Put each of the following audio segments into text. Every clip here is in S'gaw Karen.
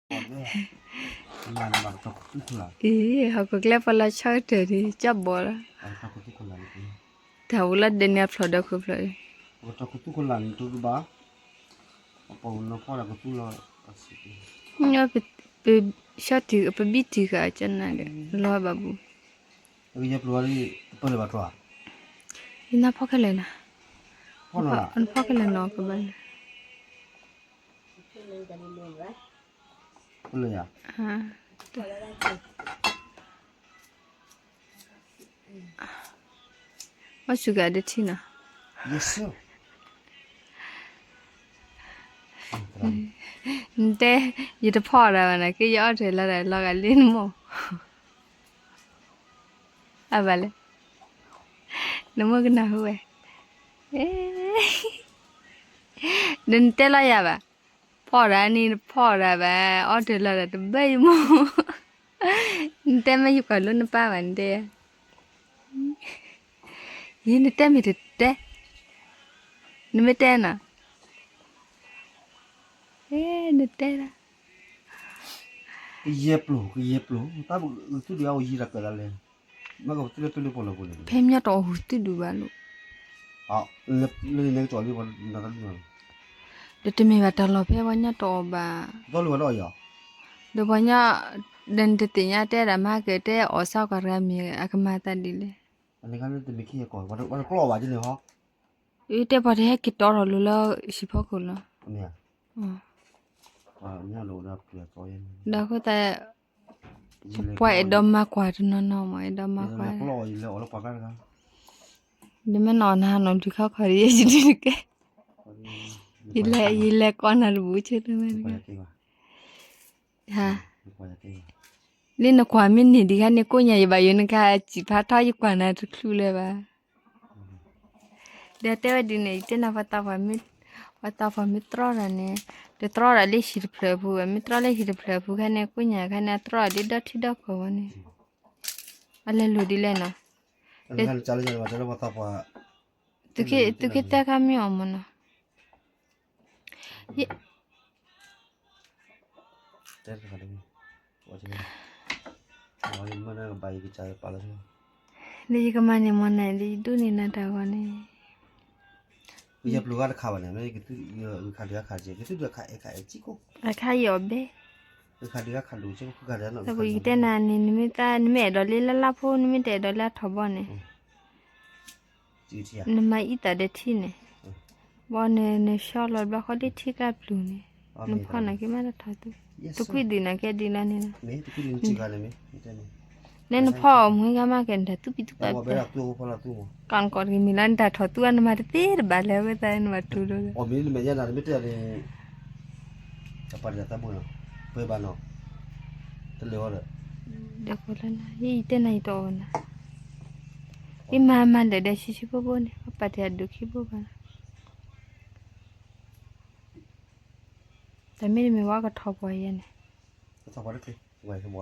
အံၤ ဟီၣ်ခိၣ်ကျဲပှၤလီၤဆီကတၢၢ်ဒီး ကၠီဘီလီၤ, တၢ်အိၣ်လီၤဒဲးန့ၣ်အဖျိၣ်ဒီးခိၣ်ဖျိၣ်, ပကတီၢ်ခူသူၣ်ခိၣ်လၢ်န့ၣ် တိတဘၣ်, အပှၤကနီၤဖီၣ်ဒီးကသူလီၤ, ပ ပဘံၣ်တံၢ်ဃာ်ကနၣ်ဒီး လီၤဘၣ်ဘူး, ယပျိၢ်ဝဲဒၣ် တပၢၢ်လၢၤဘၣ်တြီၤ, ယနၢ်ဖီၣ်ခဲလၢာ်နၤ, နဖီၣ်ခဲလၢာ်နီၤကဘၣ်လၢ ဘၣ်ဆူၣ်က့ၤဒၢထံနီၤ, နတဲ, ယတဖီၣ်ဒၣ်ဘၣ်နၤ က့ယအီၣ်တၢ်လီၤဒၣ်လီၤဂာ်လံနမိၢ်, အဘၣ်လဲၣ်, နမိၢ်ကနၢ်ဟူဝဲ, ဒီးနတဲလီၤယၤဘၣ်, ဖီၣ်ဒၣ်န့ၣ် နဖီၣ်ဒၣ်ဘၣ် အီၣ်တၢ်လီၤဒၣ်တဘၣ်ယမိၢ်, နတဲမ့ၢ်ယကွၢ်လိနပၢ်ဘၣ်နတဲ, ယနတဲမ့ၢ်တတဲ, နမ့ၢ်တဲနီၤ, နတဲဒၣ် ကယဲၢ်ပျိၢ် ကယဲၢ်ပျိၢ် တၢ်ပကသုဒုးအအိၣ်ယံၤတၢ်ကၢၣ်လၢ်လဲၣ်, မ့ၢ်ကပသုလၢပလၢပီၣ်လၢပူၤန့ၣ် ဖဲမညီတအိၣ်ဟူသုဒုးဘၣ်လိာ်, လၢန့ၣ်ကစီၣ်လံပှၤနတၢ်လံ, ဒီးတမ့ၢ်ဘၣ်တၢ်လီၢ်ဖဲပှၤညီတအိၣ်ဘၣ်, ဒီးပှၤညီ, ဒီးနတသ့ၣ်ညါတဲဒၣ်မၤက့ၤတဲအီၣ်စၢ်ကွၢ်တဂၤမ့ၢ်အကမၤသးဒ်လဲၣ်, တဲပှၤတဟဲက့ၤတီထီၣ်လိၤလၢဟံၣ်ဖီခိၣ်လီၤ, ဒီးအဃိသတး ပှၤအဲၣ်ဒိးမၤကွၢ်တနီၤနီၤမး အဲၣ်ဒိးမၤကွၢ်, ဒီးမ့ၢ်နီၢ်နဟးနီၢ်ဒုးခီခီဒီး ယဲယဒုးတကဲ, ယလဲၤကိးနၤတဘူးဆၢတမ့ၢ်တကဲ, လၢနကွၢ်မ့ၢ်န့ၢ်ဒံးခါန့ၣ် ကိးညါယဘၣ်ယိၤနကစံးဖးထီ ယကွၢ်နၤတချုးလၢၤဘၣ် ဒီးတဲဝဲဒ်န့ၣ် ယတဲနၤ ပှၤသးပှၢ်မ့ၢ်တြီတၢ်န့ၣ်, တတြီဒၣ်လၢဟံၣ်တဖျၢၣ်အပူၤဘၣ်, မ့ၢ်တြီလၢဟံၣ်တဖျၢၣ်အပူၤခါန့ၣ် ကိးညါခါန့ၣ် အတြီဒၣ်လၢဒီထံဒီခိၣ်ဝဲန့ၣ်, အလဲၤလိာ်ဒ်လဲၣ်နီၤ, သုက့ၤတဲခါမ့ၢ်အီၤမ့ၢ်နီၤ လၢယကမၤန့ၢ်မ့ၢ်န့ၣ် လၢယဒိးန့ၢ်နၤတၢ်ဂီၤန့ၣ်, ယပျိၢ်ဂၤတခါဘၣ်န့ၣ် မ့ၢ်ခါဒုးခါဒုး အခါယီၤဘဲ, ယကတဲနၤန့ၣ် နမ့ၢ်အဲၣ်ဒိးလၢလၢ်လၢ်ဖိ နမ့ၢ်တအဲၣ်ဒိးလၢလၢ်လၢ်ဖိ နမ့ၢ်တအဲၣ်ဒိးလၢအထီၣ်ဘီန့ၣ် နမၤအံသးဒီးထံန့ၣ်, ဘီန့ၣ် နဆှီလီၤဘျီဃီဒ်ထံကျါပျူၤန့ၣ်, နဖီၣ်န့ၣ်က့ၤမးတထီၣ်သူ, တကွံဒံးန့ၣ်ကဲဒ်လီၤန့ၣ်လီၤ, နဲနဖီၣ်အီၤမ့ၢ်ဂၤမးကဲနတၢ်သူၣ်ဖံးသူၣ်ဖးဘၣ်, ကၢ်နကိးတဂ့ၤမံၤလီၤ နတၢ်ထီၣ်သူအနမၤတသ့တဘၣ်လၢၤ အဝဲသတးနမၤတူၢ်ဒီး တပာ်တၢ်သးဘိနီၤ, ပှဲၤဘၣ်နီၤ, ဒီးယတဲနၤယတအီၣ်နၤ, ယမၤမၤဒီးဒီးဆံးဆံးဖိဖိန့ၣ် ပပာ်တၢ်ဒုးခံဘိဘၣ်နီၤ, တၢ်မ့တမ့ၢ်ဝဲကထီၣ်ပှၤယဲန့ၣ်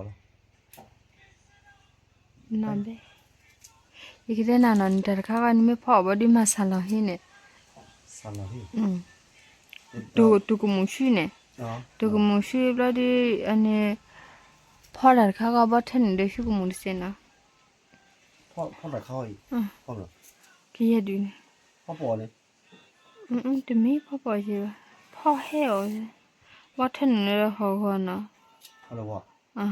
နီၢ်ဘဲ, ယကတဲနၤနီၤ နတၢ်တခါဃီ နမ့ၢ်ဖီၣ်အီၤဘၣ်ဒီးမၤဆၣ်လီၤဟံၣ်န့ၣ်, တုၤကမူၣ်ဆူၣ်န့ၣ်, တုၤကမူၣ်ဆူၣ်ဘျီဒီး အန့ၣ် ဖီၣ်တၢ်တခါဃီဘီထဲန့ၣ်ဒီးဆူကမူၣ်တစဲးနီၤ, ကယဲၢ်ဒုးန့ၣ်, တမ့ၢ်ဖီၣ်ပီၣ်ယဲဘၣ်, ဖီၣ်ဟဲအီၤ, ဘီထဲန့ၣ်လၢဟီၣ်ဂီၤနီၤ,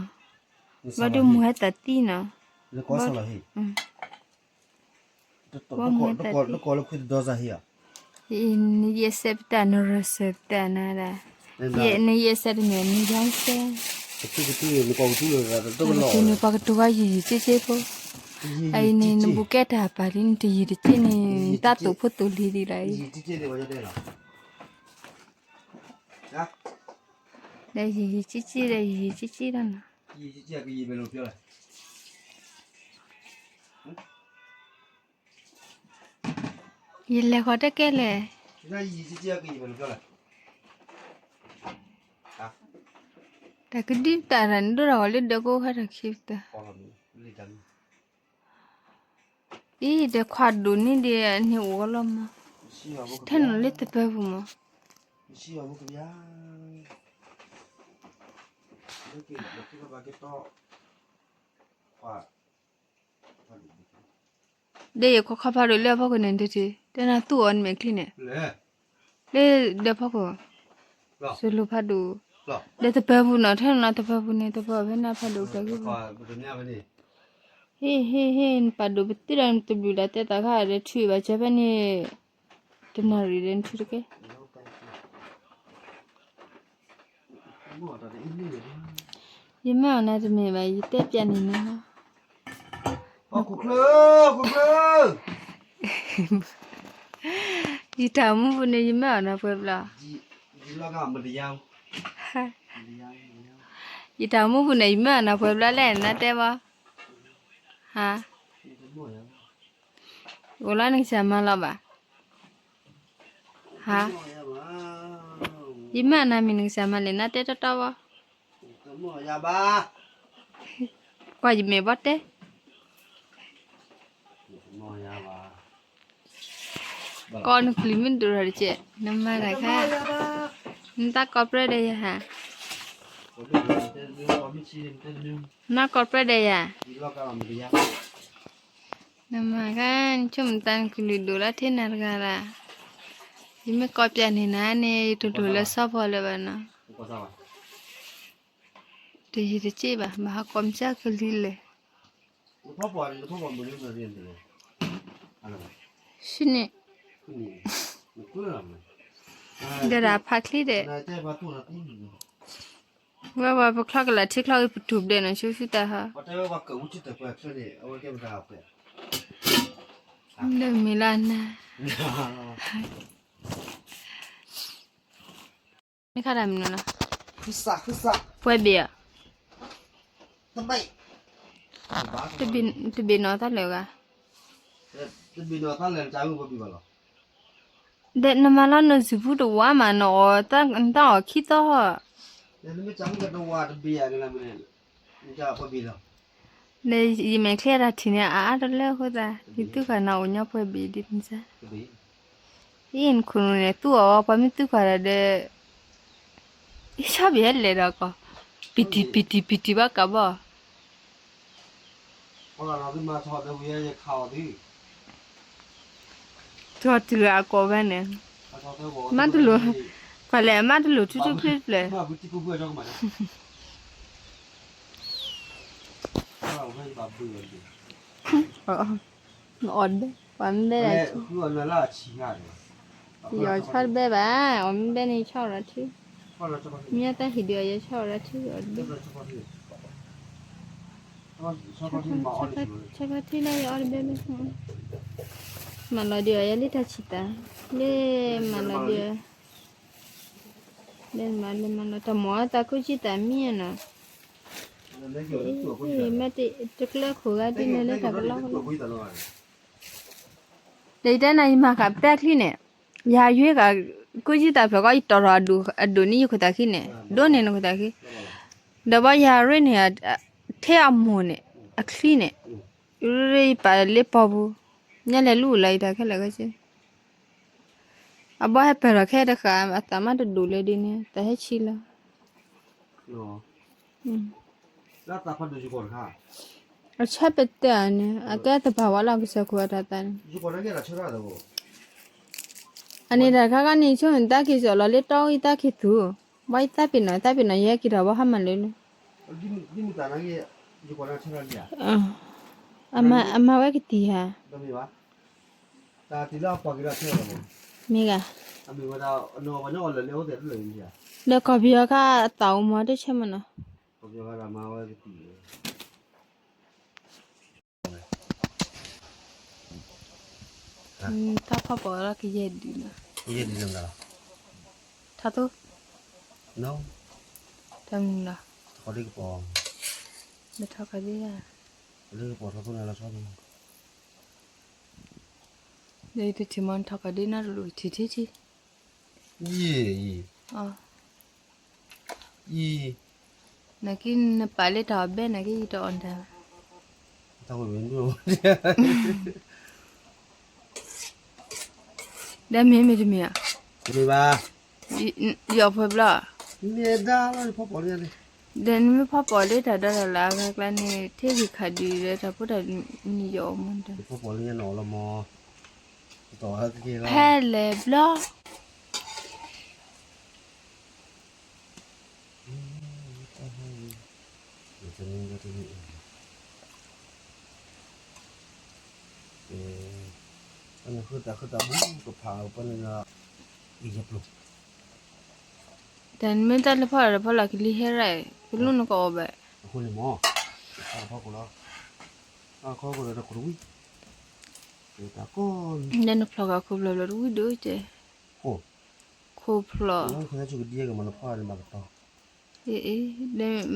ဘၣ်ဒုးမူဟဲသးသံနီၤ, ဘီမူဟဲသးသံ, နယဲၢ်စဲးပတၢ် နရၢၢ်စဲးပတၢ်နၤဒၣ်, နယဲၢ်စဲးတမ့ၢ် နယါစဲး, နပှၤကတိၤဂၤယံာ်ယံာ်က့က့ဖိ, အအံၤန့ၣ် နဘူးကဲတၢ်ပာ်လံ နတယံာ်တက့န့ၣ် နတၢ်သိၣ်ဖိသိၣ်လံၤဒံးလီၤအံၤ, ဒီးယံာ်ယံာ်က့က့ဒီး ယံာ်ယံာ်က့က့လီၤနီၤ ယလဲၤဃီၤတကဲလဲၣ်, တၢ်ကဒုတၢ်ရၣ်န့ၣ် ဒိၣ်ထီၣ်ဂီၤလၢဒၢးကိးခါတၢ်ခံပတၢ်, အံၤဒီးခွါဒိၣ်န့ၢ်ဒံးန့ၣ်အိၣ်ဂီၤလီၤမး, ထဲန့ၣ်လၢသပၢၤပူၤမး, မ့ၢ် ဒ်ယကွၢ်ခီဖးဒိၣ်လၢအဖီခိၣ်န့ၣ်တထံၣ် တဲနၤသူၣ်အီၤနမဲာ်ချံန့ၣ်, လၢဒီးဖီခိၣ်, စလူၤဖးဒိၣ်, ဒီးတပၢၤပူၤနီၤ ထဲနီၤတပၢၤပူၤန့ၣ် တပၢၤဖဲနၤဖးဒိၣ်ကျဲၤဂ့ၤ, ဟ့ၣ်ဟ့ၣ်ဟ့ၣ် နပာ်ဒိၣ်ပသံဒီးနတဘျုးဒၣ်တဲသးခါဒီးထုးဘၣ်စၢၤဖဲန့ၣ်, တနၣ်ရံၣ်ဒီးနထုးတကဲ ယမၢအီၤနၤတမ့ၢ်ဘၣ် ယတဲပျးန့ၢ်နၤလီၤ. ယတၢ်မူပူၤန့ၣ် ယမၢအီၤနၤပှဲၤဘျီ, ယတၢ်မူပူၤန့ၣ် ယမၢအီၤနၤပှဲၤဘျီလဲၣ် နတဲဘၣ်, ဟါ, အိၣ်လီၤနကစၢ်မၤလီၤဘၣ်, ဟါ, ယမၢအီၤနၤမ့ၢ်နကစၢ်မၤလဲၣ် နတဲတီတီဘၣ် ကွၢ်ယမဲာ်ဘီတဲ, ကီၢ်နကလုၢ်မ့ၢ်ဒိၣ်ထီၣ်တကဲး နမၤတၢ်ခါ, နတၢ်ကီၢ်ပြၢဒီးယၤဟါ, နတၢ်ကီၢ်ပြၢဒီးယၤ, နမၤခါ နဆိကမိၣ်တၢ်နကလုၢ်ဒိၣ်လၢထံနၤတဂၤလၢ်, ယမ့ၢ်ကီၢ်ပျးန့ၢ်နၤန့ၣ် ယတလိၣ်လၢစီၤပီၤလၢၤဘၣ်နီၤ, တယံၤတစ့ၢ်ဘၣ် ဘၣ်ဟးကီၢ်မ့ၢ်ကလံၤလဲၣ်, ဆံန့ၣ်, ဒီးဒၣ်ဖးချံဒီး, ဝဲဝဲပချီကလၢ်ထံချီဂ့ၤပတူၢ်ဘျဲၣ်နီၤ ဆူဆူတၢ်ဟါ, လၢမ့ၢ်လၢနၤ မ့ၢ်ခါတၢ်မနုၤလီၤ, ပှဲၤဘ့ၣ်ဧါ, တဘ့ၣ်နီၤတၢ်လၢာ်ဂၤ, ဒီးနမၤလီၤနစုဖူတဝါမး နအီၣ်တၢ်အီၣ်ခံသီ, ဒီးယမဲာ်ချံအတၢ်ထံၣ်န့ၣ် အါအါတလၢအဃိသတး ယသူၣ်ဃာ်နၤအိၣ်ညီပှဲၤဘ့ၣ်ဒ်န့ၣ်စ့ၢ်, အံၤနခိၣ်နူာ်န့ၣ် သူၣ်အီၤဝဲ ပှၤမ့ၢ်သူၣ်ဃာ်ဒီး ယဆီဘ့ၣ်ဟဲလဲၤဒီးကီၢ်, ပံတံၢ်ပံတံၢ်ပံတံၢ်ဘၣ်ကးဘီၣ် ထီၣ်တုၤအကိးဝဲန့ၣ်, မၤတလိၣ်, ပှၤလဲၤအမၤတလိၣ်ထူထူဖျဲးဖျဲး, အီၣ်ဘဲ, ပှၤမ့ၢ်ဘဲဒၣ်, ယအီၣ်ဆီတဘဲဘၣ်, အီၣ်မ့ၢ်ဘဲန့ၣ်ယဆီအီၣ်ဒီးထံ, မ့ၢ်တၢ်ဟ့ၣ်ဒုးအီၣ်ယဆီအီၣ်ဒီးထံ, အီၣ်တဘဲ ဆီဖါထံလၢယအီၣ်တဘဲဘဲ, မၤလီၤဒုးအီၣ်ယၤလၢတၢ်ဆံၣ်သၣ်, လၢမၤလီၤဒုးအီၣ်, လၢမၤလၢမၤလီၤ တၢ်မၤအီၣ်သးခိၣ်ကံၣ်သၣ်မံနီၤ, မ့ၢ်တကျၢခိၣ်ဂၤဒ်န့ၣ်လၢတၢ်ကလီကလီ, ဒီးယတဲနၤယမၤဃာ်ပတၢ်ချံန့ၣ်, ယဟးယွ့ဃာ် ကိၣ်ကံၣ်သၣ်ဖျၢၣ်ကီး ယတီၢ်ထီၣ်အဒိၣ်န့ၢ်ယခိၣ်သၣ်ခံန့ၣ်, ဒိၣ်န့ၢ်နခိၣ်သၣ်ခံ, ဒီးဘီယဟးရ့န့ၢ် ထဲအမိၢ်န့ၣ် အချံန့ၣ်, ရ့ယပာ်လၢပီၢ်ပူၤ, ညါလဲၤလူၢ်လီၤယတၢ်ခဲလၢာ်ခဲဆ့, အဘီဟဲပၢၢ်ထီၣ်ခဲတဃာ် အသးမးတဒိၣ်လၢဒ်န့ၣ် တၢ်ဟဲဆံးလီၤ အဆၢပတဲန့ၣ် အကဲသပှၢ်ဝဲလီၤ ကစၢၢ်ခိၣ်အတၢ်သးန့ၣ်, အန့ၣ်တၢ်ခါခါန့ၣ် ဆိမိၣ်တၢ်က့ၤစိာ်လီၤလၢတီအံၤတၢ်က့ၤသူၣ်, ဘၣ်ယသးပ့ၤနီၣ် သးပ့ၤနီၣ် ယဟဲက့ၤထီၣ်ဘီဟါမၢ်လၢလၢ, အမၤဝဲကတံၢ်ဧါ, မ့ၢ်ဂ့ၤ, ဒီးကီၢ်ပယီၤခါအသးအိၣ်မးတဆၢမးနီၤ, တၢ်ဖီၣ်ပီၤလီၤကယဲၢ်ဒုးလီၤ, ထီၣ်သိ, တၢ်မုၢ်လီၤ, လၢထီၣ်ကဒံဧါ, လၢတထံၣ်မ့ၢ်ထီၣ်ကဒံနီတလိၣ်ထံထံထံ, ယံၤ, ယံၤ, နက့နပာ်လၢတၢ်အီၣ်ဘဲ နက့ယတအီၣ်တၢ်, ဒီးမ့ၢ်မ့ၢ်တမ့ၢ်ဧါ, မ့ၢ်ဘၣ်, ယအီၣ်ပှဲၤဘျီ, မ့ၢ်ဒါလီၤ ယဖီၣ်ပီၤလံန့ၣ်, ဒီးနမ့ၢ်ဖီၣ်ပီၤလၢတၢ်ဒီတၢ်လၢအဂၤကျါန့ၣ် ထံၣ်ဂ့ၤခးဒုးဒီးတၢ်ဖိတၢ်နံၤယီၤမးဒီး ဖီၣ်ပီၤလၢညါနီၤလီၤမး, ဖဲလဲၣ်ဘျီ တၢ်မ့ၢ်တၢ်လၢဖီၣ်လီၤဒီးဖီၣ်လီၤကလံၤဟဲရၣ်, ပလူနကအီၣ်ဘၣ်, အဃိန့ၣ်မး, ဖီၣ်ခိၣ်လီၤ, ဖီၣ်ခိၣ်လီၤဒီးခိၣ်တဝံၣ်, တၢ်ကီ, ဒီးနဖျီၣ်ဃာ်ခိၣ်ဖျီၣ်ဖျီၣ်တဝံၣ်ဒိၣ်ကဲ, ခိၣ်ဖျီၣ်, ဒီးမၤဖျီၣ်ဃာ်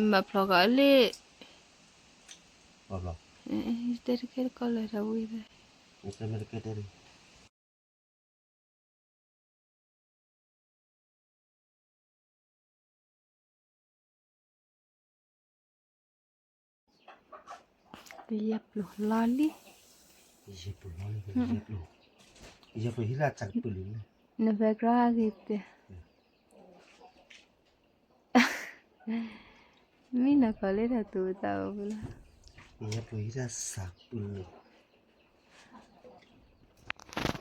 လၢ တဲတကဲတကီလၢတၢ်ဝံၣ်သၢ ယဲၢ်ပျိၤလီၤလံ, ယဲၢ်ပျိၤလီၤလံ, ယဲၢ်ပျိၤ, ယဲၢ်ပျိၤဟံးလၢအစးကပုာ်လံ, နဖဲကြၢးဂ့ၤတဲ, မ့ၢ်နကီၢ်လၢတၢ်သူၣ်သးအိၣ်လီၤ, ယဲၢ်ပျိၤဟံးလ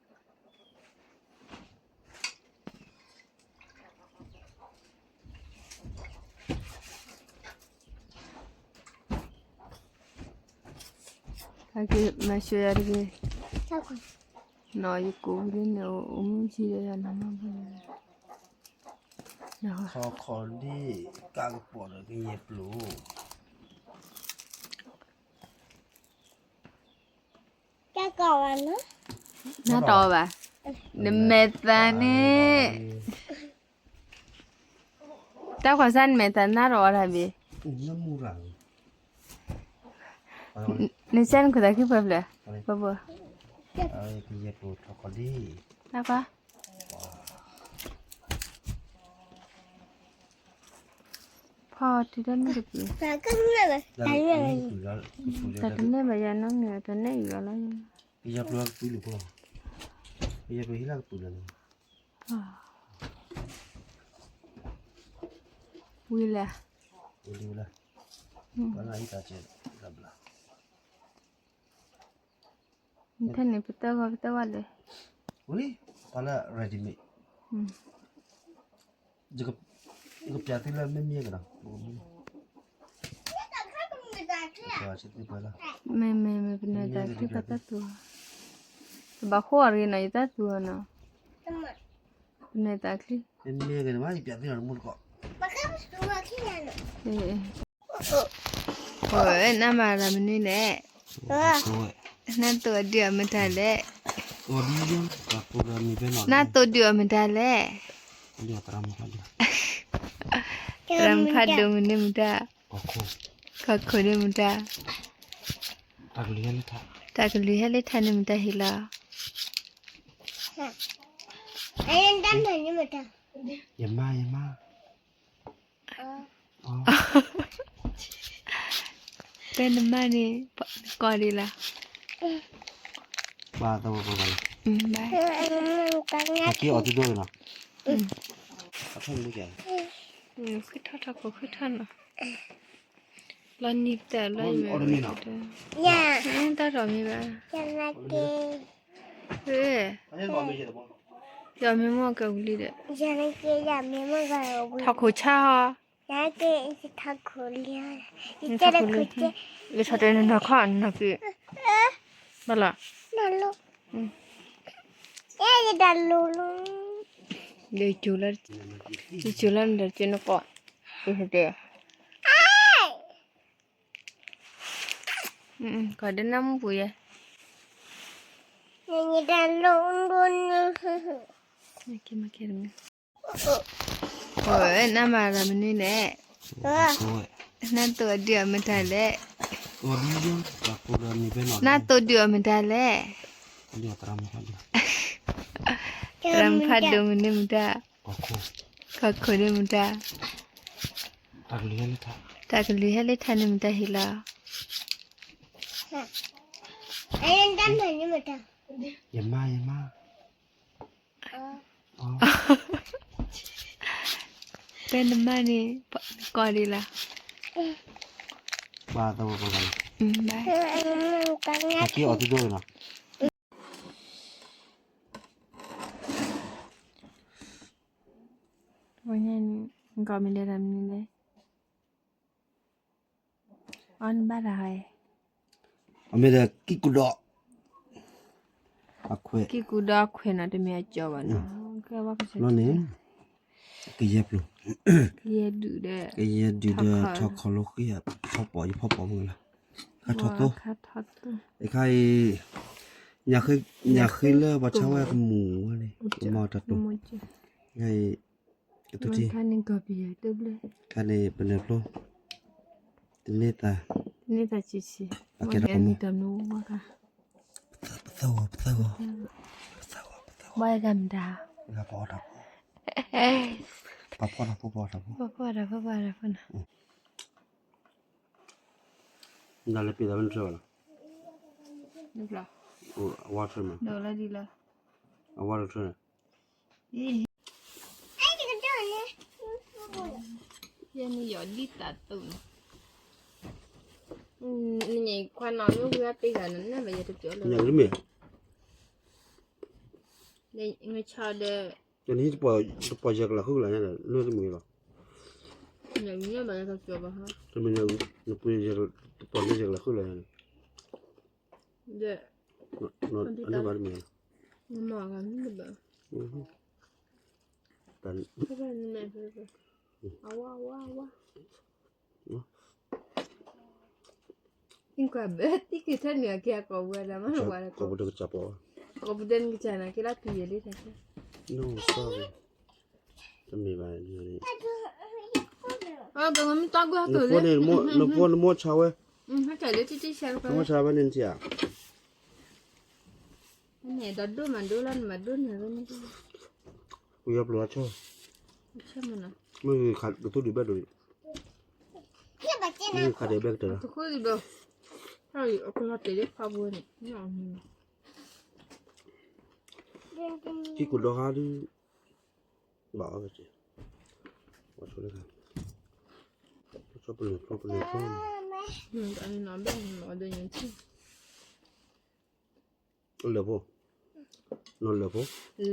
ၢအစးကပုာ်လံ. ဟဲက့ၤမၤစၢၤယၤတဂ့ၤ, နီၢ်ယကိးဝံၤလံန့ၣ် အိၣ်မူဆံဒီးယၤနီၢ်နီၢ်ဘၣ်, ခီခီဒ်ကးကပီၤဒီးကယဲၢ်ပျိၤ နၢ်တအီၣ်ဘၣ်, နမဲာ်သးန့ၣ်, တၢ်ကွၢ်စၢ်နမဲာ်သးနၢ်တအီၣ်တၢ်ဘ့ၣ်, နစဲနခိၣ်သးခံပှဲၤဖျၢၣ်, ပှဲၤပှဲၤ, တၢ်ကွၢ် ဖီၣ်တုၤတၢ်န့ၣ်တပူၤ, တၢ်တနဲၣ်ဘၣ်ယၤနီတမံၤ, တနဲၣ်အံၤဘၣ်လီၤ, ဝံၤလဲၣ်, ဖဲန့ၣ်ပတၢၢ်ဂီၤပတၢၢ်ဝဲလဲၣ်, ဝံၤလံ, တၢ်လၢ ready made, ယကပျးသုလၢမ့ၢ်မ့ၢ်ကဒီး, မ့မ့မ့ၢ်ပနၢ်တၢ်ချံပတၢ်သူ, တဘၣ်ဃိအရ့နီၤ ယတၢ်သူအီၤနီၤ, ပနၢ်တၢ်ချံ, မ့မ့ၢ်ကဒီး ယပျးသုနီၤတမူတကိး, နမၤတၢ်မနုၤလဲၣ်, နၢ်သိဒုးအီၤမတၤလဲၣ်, နၢ်သိဒုးအီၤမတၤလဲၣ်, သရၣ်မုၣ်ဖးဒိၣ်မနုၤမတၤ, ကီၢ်ခိၣ်န့ၣ်မတၤ, တၢ်ကလုၢ်ဟဲလၢထးန့ၣ်မတၤဟ့ၣ်လီၤ, ယမါ ယမါ တဲနမါန့ၣ် နကိးဒံးလီၤ, ဘၣ်, က့ၤအီၤတဒိၣ်နီၤ, ဃုထီၣ်ထီၣ်ခိၣ်ဃုထီၣ်နီၤ, လီၤနံၤပတဲလီၤ, တၢ်ထီၣ်မ့ၢ်ဘၣ်, ယမ့ၢ်မိၢ်ကဝံၤလံဒီး, ထီၣ်ခိၣ်ဆါဟီ, ယထီၣ်တဲနနီၢ်ခီနီၢ်က့, ဘၣ်လီၤ, ယကၠိလၢ, ယကၠိလၢနဒီးကၠိနကိး, ယတဲ, ကီးဒနၢ်မူပူၤယဲ, နမၤတၢ်မနုၤလဲၣ်, နၢ်သိဒုးအီၤမတၤလဲၣ်, နၢ်သိဒုးအီၤမတၤလဲၣ်, သရၣ်မုၣ်ဖးဒိၣ်မနုၤမတၤ, ကီၢ်ခိၣ်န့ၣ်မတၤ, တၢ်ကလုၢ်ဟဲလၢထးန့ၣ်မတၤဟ့ၣ်လီၤ, ယမါ ယမါ, တဲနမါန့ၣ် ကိးဒ်လဲၣ်. ပှၤသဝီပှၤဂၤန့ၣ် က့ၤအီၤသဒိၣ်နီၤ. ဝဲညါန့ၣ် ကိးမ့ၢ်ဒဲတၢ်မနုၤလဲၣ်. အီနဘၣ်တၢ်ဟဲ အမ့ၢ်ဒီးကံၢ်ကူဒီး အခွဲး ကံၢ်ကူဒီးအခွဲးနီၤ တမ့ၢ်အကၠီဘၣ်နီၤ. ဘျီန့ၣ် ကယဲၢ်ပျိၤ ကယဲၢ်ဒုၣ်ဒီး ကယဲၢ်ဒုၣ်ဒီး ထီၣ်ခီၣ်လိဃံ ထီၣ်ပိာ်ယဖီၣ်ပိာ်မုၢ်လီၤ. ခါထီၣ်သိ အခါအံၤ ညၣ်ဃ့လၢပှၤဆါဝဲကမူၣ်ဝဲန့ၣ် ကမၤတၢ်တိၤ အခါအံၤ ကထူထံ ခါန့ၣ် ပနၢ်ဖျိ တန့ၢ်သး တန့ၢ်သးဆံးဆံး ပကဲထီၣ်ကမူၣ် ပသၢဂီၤ ပသၢဂီၤ ပသၢဂီၤ ဘၣ်ယတၢ်မတၤ ပဖီၣ်တၢ်ဖိ ပဖီၣ်တၢ်ဖိ ပဖီၣ်တၢ်ဖိ ပဖီၣ်တၢ်ဖိ ပဖီၣ်တၢ်ဖိနီၤ. ဒ်လဲၣ်ပ့ၤသးဝဲနထြၢဘၣ်လီၤ. အဝါထြၢမး အဝါတထြၢန့ၣ် ယဲန့ၣ်ယီၤဒ်သးသိးန့ၣ် နညါခွါနီၤ မ့ၢ်ဝံၤအပ့ၤဂၤနၤ နဘၣ်ယတပျီလၢ ညါလၢမ့ၢ် နဆါဒီး တနံၤတပီၢ်ယဲၢ်ကလးဃုကလးညါဒီး လၢတမုာ်လီၤ. နဘၣ်ယတပျီဘၣ်ဟါ တမ့ၢ်နပှ့ၤတပီၢ်န့ၣ်ယဲၢ်ကလးဃုကလးညါန့ၣ် ဒီး အန့ၣ်ဘၣ်တမ့ၢ် နမၤဂၤမ့ၢ်တဘၣ် တၢ် အဝါ အဝါ အဝါ နကွၢ်ဘၣ် တံၢ်က့ၤထဲန့ၣ် အကဲအကိာ်ပူၤဒၣ်မး ကိာ်ပူၤတကစၢ်ပီၤ ကိာ်ပူၤဒၣ်နကစၢ်နၤ ကဲလၢပံၤယဲၢ်လံတၢ်ကဲ တမ့ၢ်ဘၣ် နဖိန့ၣ် နဖိနမိၢ်ဆါဝဲ နမိၢ်ဆါဝဲန့ၣ်နထံၣ်ဧါ န့ၣ်ဒီးဒိၣ်မးဒိၣ်လၢနမၤဒိၣ်န့ၣ်ဝဲန့ၣ် ပယီၤပျိၤအဆိ မ့ၢ်ဂ့ၤခးကသူဒံးဘဲဒိး မ့ၢ်ဂ့ၤခးဒံးဘဲကတၢၢ်လီၤ တဃိဒံးဘဲ အကလီၤတဲာ်လၢဖးဘိန့ၣ် ကံၢ်ကူဒီးဟါဒုး ဘၣ်အီၤက့ၤ ပဆိလၢခါ ပဆိပလဲၤဖျိပလဲၤဖျိ လဲၤဖိ နီၢ်လဲၤဖိ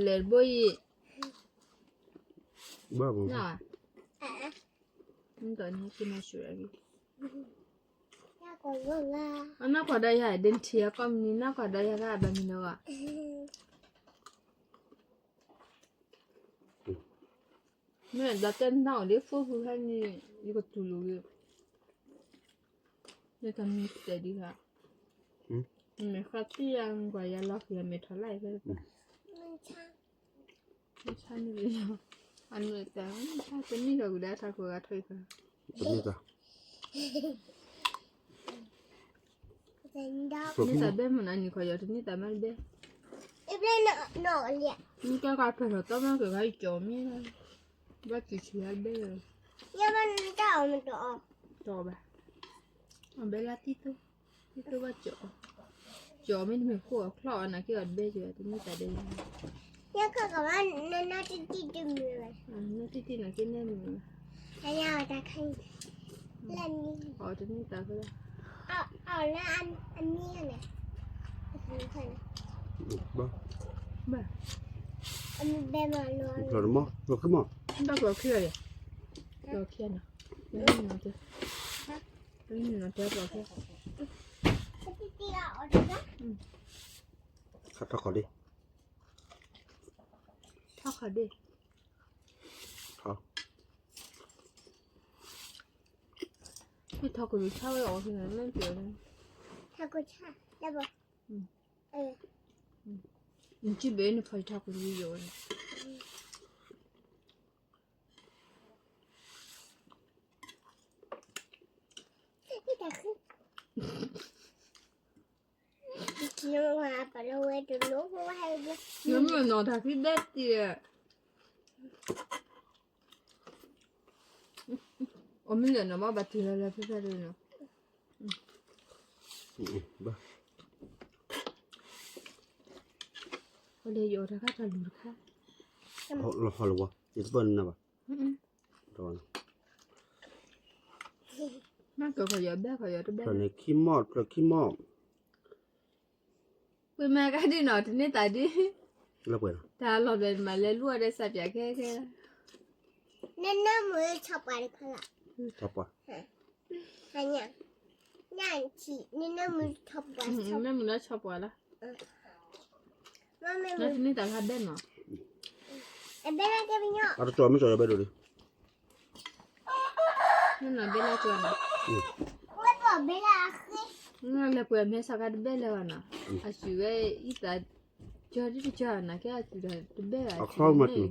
လဲၤတဘိယံၤ ဘၣ်ဘိ နကွၢ်ဒီးယၤ ဒ်နထံၣ်အကီၢ်မနုၤ နကွၢ်ဒီးယၤကဘၣ်မနုၤဂၤ မ့ၢ်ဒီးတဲနၤအိၣ်လၢဖိဖုဟဲန့ၣ် ယကတူၢ်လိာ်ဂ့ၤ ယတမ့ၢ်တဲဒ်ခါ မ့ၢ်ဃါတံၢ်ယၤကွၢ်ယၤလီၤဃံၤအမဲာ်ထီၣ်လၢ်အံၤဖဲ မ့ၢ်ဆါန့ၣ်လီၤ အနုၤတၢ် မ့ၢ်ဆါတမံၤဒီးဂုၤဒၣ်ထးခိၣ်ဂၤထီၣ်အံၤဖဲ တမ့ၢ်တၢ် တန့ၢ်သးဘဲမနုၤန့ၣ် ခီယီၤတန့ၢ်သးမးတဘဲ နကဲကီၢ်ဖဲထီၣ်တၢ်မးကဂၤအံၤကၠီမ့ၢ် ဘၣ်စံးဆံးဟဲဘဲ တီၢ်ဘၣ် အဘဲလၢတံၢ်သိ တံၢ်သိဘၣ်ကၠီ ကၠီမ့ၢ်တမ့ၢ်ဃိအချီၣ်အနၢ်က့အီၤတဘဲကၠီ တန့ၢ်သးဒဲ နတံၢ်တံၢ်နက့န့ၣ်မ့ၢ် အီၤတန့ၢ်သးဖဲ ဘၣ် ဘၣ် လီၤမး လီၤခံမး ဘၣ်ပျီခံဂၤယၤ ပျီခံဂၤနီၤ ပျီခံဂၤနီၤ တဲပျီခံ ခါထီၣ်ခီၣ်ဒ့ ထီၣ်ခီၣ်ဒ့ ထီၣ် ထီၣ်ကရူၢ်ဆါဝဲအီၤ မ့ၢ်ပျီ ထီၣ်ကရူၢ်ဆါ လၢဘၣ် နကဘဲနဖီထီၣ်ကရူၢ်ယိာ်န့ၣ် နမ့ၢ်နီၢ်တၢ်ဖံးဘဲတံၢ် အမ့ၢ်လၢနီၢ်မ့ၢ်ဘၣ်တံၢ်လၢလၢဖဲဖဲဒၣ်နီၤ အလဲၤယိာ်တခါတၢ်လူၤတခါ လီၤဟီၣ်လၢၤဝဲ ယတပၢၢ်နၤဘၣ်. မ့ၢ်ကီးယီၤဘဲကီးယီၤတဘဲန့ၣ် ခံမီၢ် ဖျၢၣ်ခံမီၢ် ပှ့ၤမၤကါဒ်နီၤ တန့ၢ်သးဒ် လၢပှဲၤလီၤ တၢ်လီၢ်ဘျဲၣ်မၤလဲၤလူၤအီၤဒီးစးပၠးခဲခဲ နနၢမူဆီပှၤတခါလီၤ ဆီပှၤ ဟါညါ ညါအံၤ နနၢမူဆီပှၤ နနၢမူလၢဆီပှၤလီၤ နတန့ၢ်သးလၢဘဲနီၤ အဘဲလၢကဲပညီ အတကၠီမ့ၢ်ကၠီယဘဲဒိၣ်လံ နနီၤဘဲလၢကၠီနီၤ နလဲၤပှဲၤမဲဆီခါတဘဲလၢၤဘၣ်နီၤ အစူၢ်ဝဲအံသး ကၠီဒ်တကၠီနီၤ ကဲအစူၢ်ဒီးတဘဲဘၣ် အခီမၤတုၤ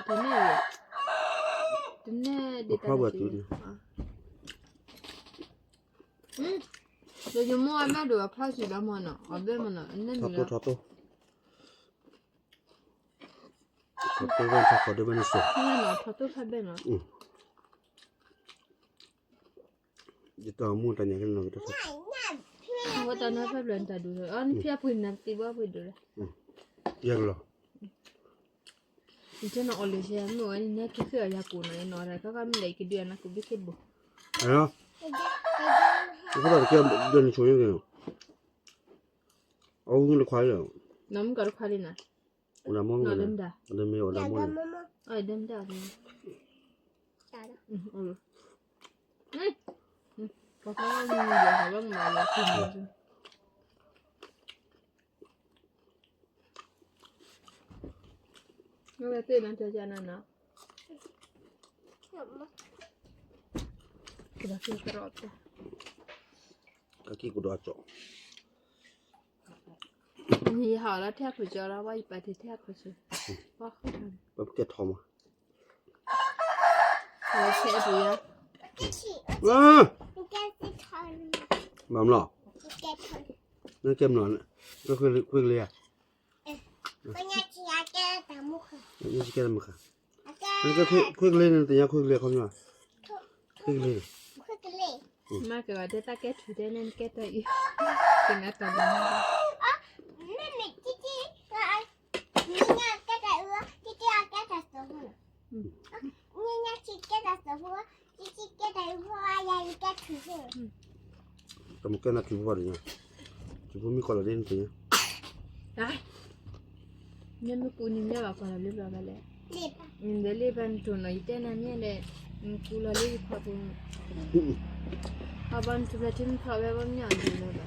တန့ၢ် တန့ၢ်ဒ်တၢ် အခီဝဲတုၤ ဒီးယမိၢ်အမၤဒိၣ်အခီစူၢ်ဒီးမ့ၢ်နီၤ အဘဲမ့ၢ်နီၤ အန့ၣ်မ့ၢ်လီၤ ထီၣ်တိၢ် ထီၣ်တိၢ်ဝဲထီၣ်ခီဒိၣ်ဘဲန့ၣ်စိ ထီၣ်တိၢ်ဖးဘဲနီၤ ယတၢ်မူတၢ်ညါကဲနီၤ အဝဲတၢ်နီၤဖးဘျီနတၢ်ဒိၣ်လီၤ အီနဖျါပှ့ၤနၤသံဘၣ်ပှ့ၤဒိၣ်လီၤ ယဲကလီၤ ယတဲနၤအီၤလၢယဲမ့ၢ်ဝဲန့ၣ် နဟဲက့ၤဃ့အီၤယၤကိးနီၤ ယနီၤတၢ်ခီခီမ့ၢ်လဲၣ် ယကဒုးအနၢ်ကိးဘ့ၣ်ခ့ဘိ အဃိသတးတကဲဒၢးနဆိယဲက့ၤနီၤ အဝဲမ့ၢ်တခွါလံ နီၤမ့ၢ်ကီးတခွါလံနီၤ နီၤဒမဒါ ဒမဒါ အဒမဒါ ပှၤဖးမုၢ်ဒီးဟးဘၣ်မၤလီၤ ဝဲသ့ၣ်နၤတဲယၤနၤနီၤ ကဒီးက့ၤကရီးပျၢ် ကက့ၤကဒီးကၠီ ယဟးလီၤထဲအခိၣ်ကၠီလီၤ ဝဲယပာ်တ့ၢ်ထဲအခိၣ်ကၠီ ပှၤဃိ ပကဲထီၣ်မး ဝဲဆဲးပူၤယၤ မၤမလီၤ နကဲမလီၤ ခွ့ကလ့ဧါ ခွ့ကလ့န့ၣ် သ့ၣ်ညါခွ့ကလ့အခီပညီ ခွ့ကလ့ မၤက့ၤဝဲတဲတၢ်ကဲထူတဲန့ၣ် နကဲတၢ်အံၤ သ့ၣ်ညါတၢ်လီၤ မ့မ့ၢ်တံတံ နကဲတၢ်အံၤ တံတံအကဲတၢ်စၢၤဖိလီၤ နညါတံကဲတၢ်စၢၤဖိ တံတံကဲတၢ်အံၤဖိ ယၤယကဲထူဖိ တမ့ၢ်ကဲနၤထူဖိဘၣ်ဒိၣ်ညါ ထူဖိမ့ၢ်ကီၢ်လီၤဒ်နသ့ၣ်ညါ မ့ၢ်မ့ၢ်ပူၤန့ၣ်မ့ၢ်ဘၣ်ကီၢ်လီၤလၢဘျီဘၣ်လဲၣ် နဒဲးလ့ပၢ်နတိၢ်နီၤ ယတဲနၤမ့ၢ်ဒီး နကူလီၤလၢယခွါပူၤ အဘၣ်နထူၣ်ဖျဲးထံမ့ၢ်ထီၣ်ဝဲဘၣ်မ့ၢ်အီၤဒ်လၢဘၣ်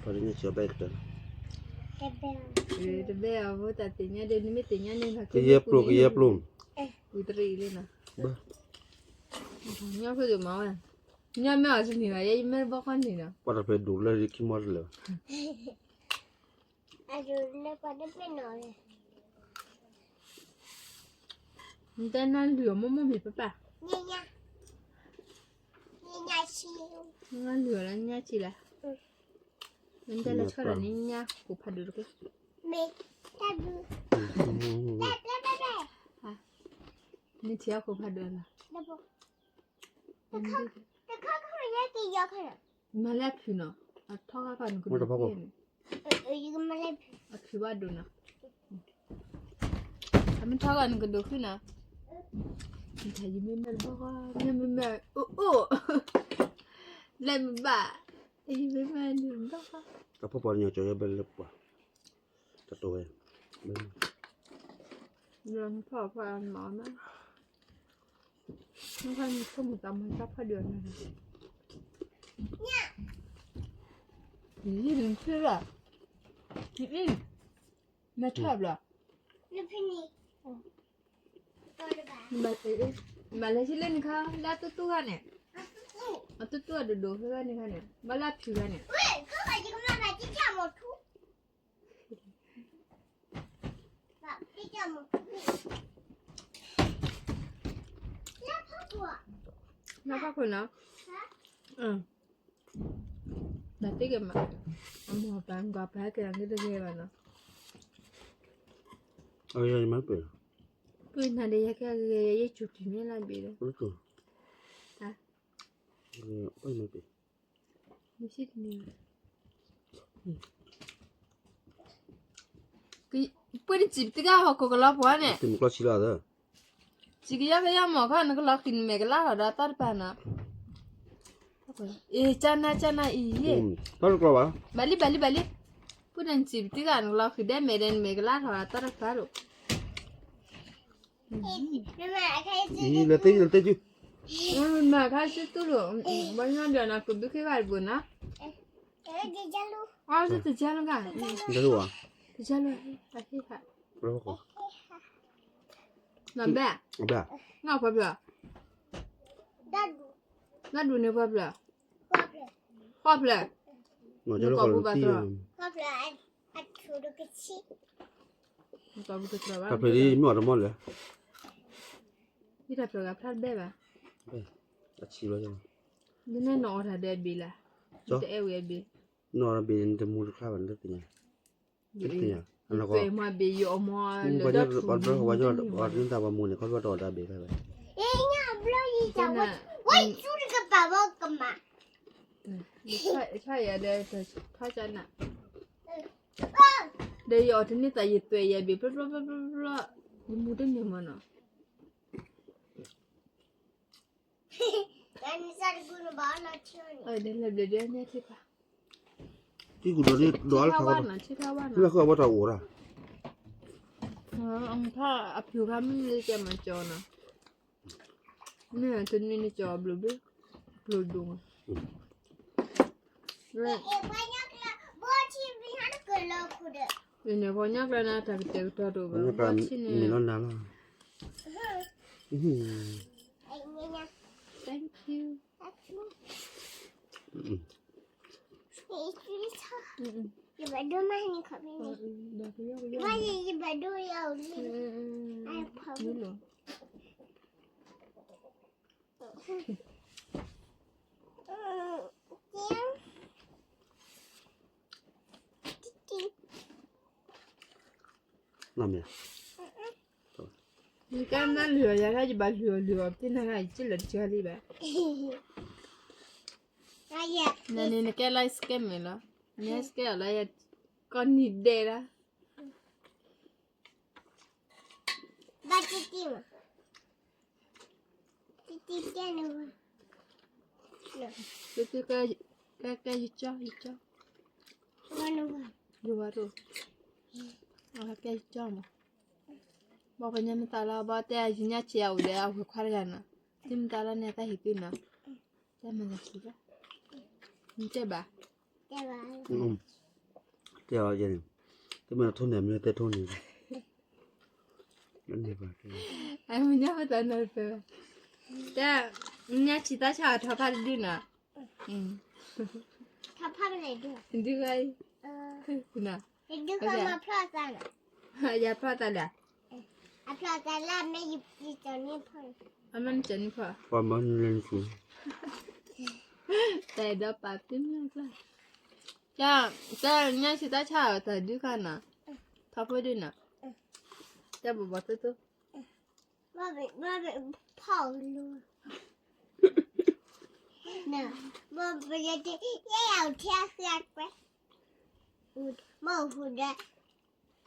ဖီဒ်န့ၣ်စၢၤဘၣ်ကတၢၢ် တဘဲအီၤဖိတၢ်သ့ၣ်ညါဒီး နမ့ၢ်သ့ၣ်ညါန့ၣ် ကယဲၢ်ပျိ ကယဲၢ်ပျိ ပူၤတရံးလံနီၤ ညါဖိဒိၣ်မးဝဲ ညါမ့ၢ်အီၤတန့ၢ်ဘၣ် ယဲယမ့ၢ်တဘီဃီန့ၣ်နီၤ ပှၤတဖျဲးဒိၣ်လၢခံမီတလၢာ် နတဲနၤလုၢ်အီၤမိၢ်မိၢ်မ့ၢ်ပပၢ် နလုၢ်အီၤလၢညါဆံလၢ နတဲလၢဆီဒီးန့ၣ်ညါ ကိးဖးဒိၣ်တက့ၢ် နထံၣ်အခိၣ်ဖးဒိၣ်လီၤ မၤလၢအဖုၣ်နီၤ အထီၣ်ကီၢ်န့ၣ် အဖုၣ်ဘၣ်ဒိၣ်နီၤ အမ့ၢ်ထီၣ်ကီၢ်န့ၣ်ကဒိၣ်ဃုနီၤ ယမ့ၢ်မ့ၢ်အိၣ်အိၣ် လဲၤမ့ၢ်ဘၣ် ယမ့ၢ်မ့ၢ်န့ၣ်ဘၣ် တၢ်ဖီပှၤတညီကၠီယဲဘဲလၢပှၤ တၢ်တိၢ်ဝဲ ဖီပှၤမၤမး နခါနဆိကမိၣ်သးမၤတၢ်ဖးဒိၣ်အီၤနီၤ ယံၤနဖျၢၣ်ဘၣ် မ့ၢ်ထီၣ်ဘျီ မၤလဲၤဆံလၢနခါလၢအတူၢ်တူၢ်ဂၤန့ၣ် အတူၢ်တူၢ်အဒိၣ်ဒိၣ်ဖဲဂၤန့ၣ်ခါန့ၣ် ဘၣ်လၢအဖုၣ်ဂၤန့ၣ် လၢဖးခိၣ်နီၤ တၢ်သ့ကမး အမိၢ်ပၢ်ကွၢ်ပၢ်ကဲအဂ့ၢ်တဂ့ၤဘၣ်နီၤ ပှ့ၤနၤဒီးယကဲဂ့ၤ ယဲယစူၢ်တံၢ်မ့ၢ်လၢဘ့ၣ်ဒီး မ့ၢ်ဆံတနံၤ ပှ့ၤနစံးပတံၢ်ဂၤဟီၣ်ခိၣ်ကလီၤပှီၤန့ၣ်, စံးကယီကယီမ့ၢ်ခီ နကလီၤဃံၤနမဲာ်ကလါထီၣ်ဒီးသီတပၤနီၤ, အ့ၣ်ကၢနၤကၢနၤအံၤ, ဘၣ်လံဘၣ်လံဘၣ်လံ, ပှ့ၤနစံးပတံၢ်ဂၤ နကလီၤဃံၤဒဲးမဲာ်ဒီးနမဲာ်ကလါထီၣ်ဒီးသီတပၤဒိၣ် လၢသ့လၢသ့, မၤခါဆူတူၢ်လိာ်, ဘၣ်ညီဒီးနၤကဘုခ့ဂၤတဘိနီၤ, အတကဲလီၤဂၤ, တကဲလီၤ, နဘဲ, နဖီဖျၢၣ်, နဒူၣ်န့ၣ်ဖီဖျၢၣ်, ဃီဖျၢၣ်, နကိာ်ပူၤဘၣ်တြီၤ, နကိာ်ပူၤတြီၤဘၣ်, ဖျၢၣ်လံမ့ၢ်အီၤတမီၢ်လဲၣ်, ဟံးတၢ်ဖျၢၣ်ဂၤဖျါတဘဲဘၣ်, အဆံးဘၣ်, နနဲနအီၣ်တၢ်ဒီးအဘ့ၣ်လၢ်, နတအဲၣ်ဝဲအဘ့ၣ်, နအီၣ်တဘ့ၣ်န့ၣ် နတမူတခါဘၣ် နတသ့ၣ်ညါ, နတသ့ၣ်ညါ, နကွၢ်မ့ၢ်ဘ့ၣ်ယအီၣ်မ့ၢ်လၢဒီထူၣ်, ပှၤတဘျီဃီပှၤညီတနံၣ်သၣ်ပှၤမိၢ်န့ၣ် ခီဖျိတအီၣ်တၢ်ဘ့ၣ်ဖဲဘၣ်, ဝဲဆူတကပၤဘီကမၤ ဆါယၤဒီး ထီကနၣ်, ဒီးယအီၣ်တန့ၢ်သးယသွဲၣ်ယဲဘ့ၣ် ဖျီဖျီဖျီဖျီ, ယမူတန့ၢ်မးနီၤ, ဒီးလဲၤဘျဲၣ်ဒ်န့ၣ်ထံၣ်ပၢ်, ထံကူဒီးဒ်အီၣ်လၢထီဝါနီၤ, ထံထီဝါနီၤ, လၢဃိအဝဲတၢ်အိၣ်ရၣ်, ထီအဖျိခါမ့ၢ်လၢကဲမၤကၠီနီၤ မ့ၢ်တနံၤန့ၣ်ကၠီဘျုးဘျုး, ဘျုးဒိၣ်မး, အံၤန့ၣ်ပှၤညါကျါန့ၣ် တၢ်ကတဲာ်ကတီၤတအိၣ်ဘၣ်, ဘီထံန့ၣ်, မ့ၢ်လီၤနၤလီၤ, thank you, ယဘၣ်ဒိမးန့ၣ်ခီပညီ, ယဘၣ်ဒိယအိၣ်လံ, နကဲနလုၢ်အီၤယၤ ယဘၣ်လုၢ်အီၤလုၢ်အီၤ ပ့ၤနၤဂၤယက့လၢာ်တကၢလံဘၣ်, နန့ၣ်နကဲလၢ scam လီၤ, န scam အီၤလၢယ ကီၢ်နံၤဒဲးလီၤ, ဘၣ်တံၢ်တံၢ်မး, တံၢ်တံၢ်တဲန့ၣ်, ကဲကဲကဲယကၠီယကၠီ, ယဝၤဒိၣ်, ကဲယကၠီမး, ဘၣ်ပညါမ့ၢ်သးလီၤ ဘၣ်တဲယညါဆံးအအိၣ်ဒီးအဝဲခွါတဂၤနီၤ, သုမ့ၢ်သးလီၤန့ၣ် တၢ်ဟ့ၣ်သုနီၤ, တၢ်မၤလၢဆံးဘၣ်, နတဲဘၣ် တဲအီၤယဲန့ၣ်, တမ့ၢ်ထိၣ်န့ၢ်မ့ၢ်တဲထိၣ်န့ၢ်, အမ့ၢ်ညါမ့ၢ်တၢ်နီၤတပၢၢ်ဘၣ်, တၢ်, ညါဆံးတၢ်ဆါအထီဖးတဒုနီၤ, ဒုဂၤအံၤ, ယဖျီသးလၢ, အမ့ၢ်နကၠီနံၣ်ဖီ, တၢ်အဲၣ်ဒိးပာ်ပ့ၤမ့ၢ်ကျါ, တၢ်, တၢ်ညါဆံးတၢ်ဆါအီၤတၢ်ဒုးခါနီၤ, ထီဖိဒုနီၤ, တၢ်ဘိးဘီသိသိ, ဖီလီၤ, ယဲယအိၣ်ထဲအဃၢကွဲ, မ့ၢ်ဟူဒီး